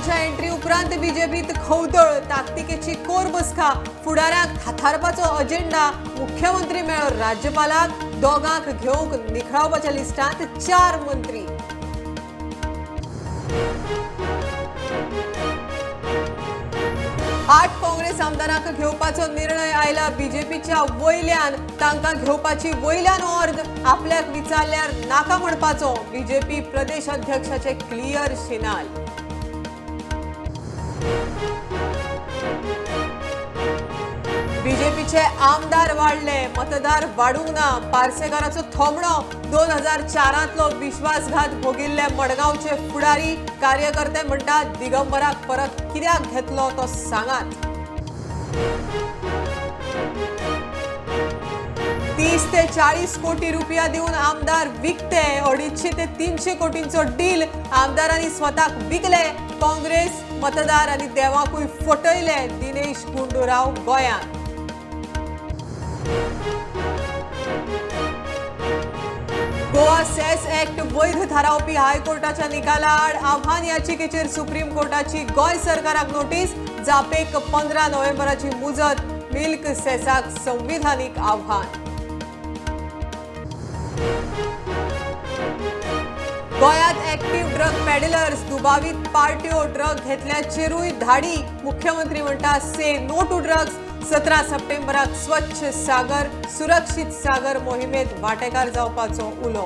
दिगंबराच्या entry उपरांत बीजेपीत खवदळ, ताकतिकेची कोर बसका, फुडाऱ्यांक थाथारपाचो अजेंडा। मुख्यमंत्री मेळ्ळो राज्यपालाक, दोगांक घेवंक निखळावपाच्या लिस्टांत 4 मंत्री। आठ काँग्रेस आमदारांक घेवपाचो निर्णय आयला बीजेपीच्या वयल्यान, तांकां घेवपाची वयल्यान ऑर्द, आपल्याक विचारल्यार नाका म्हणपाचो बीजेपी प्रदेश अध्यक्षाचे क्लियर शिनाल। बीजेपीचे आमदार वाडले, मतदार वाडूंक ना, पार्सेकाराचो थोमणो। 2004 विश्वासघात भोगिल्ले मडगांवचे फुडारी कार्यकर्ते म्हणटात दिगंबराक परत कित्याक घेतलो तो सांगात। 30 ते 40 कोटी रुपया दिवन आमदार विकते, 250 ते 300 कोटींचो डील आमदारांनी स्वताक विकले। काँग्रेस मतदार आनी देवाकूय फटयले, दिनेश गुंडूराव गोंयांत। गोवा सेस ऍक्ट वैध थारावपी हायकोर्टाच्या निकालाआड आव्हान याचिकेचेर सुप्रीम कोर्टाची गोंय सरकाराक नोटीस, जापेक 15 नोव्हेंबराची मुजत, मिल्क सेसाक संविधानीक आव्हान। गोंयांत ऍक्टिव्ह ड्रग पेडलर्स, दुबावीत पार्ट्यो, ड्रग घेतल्याचेरूय धाडी, मुख्यमंत्री म्हणटा से नो टू ड्रग्स। 17 सप्टेंबराक स्वच्छ सागर सुरक्षित सागर मोहिमेत वांटेकार जावपाचो उलो।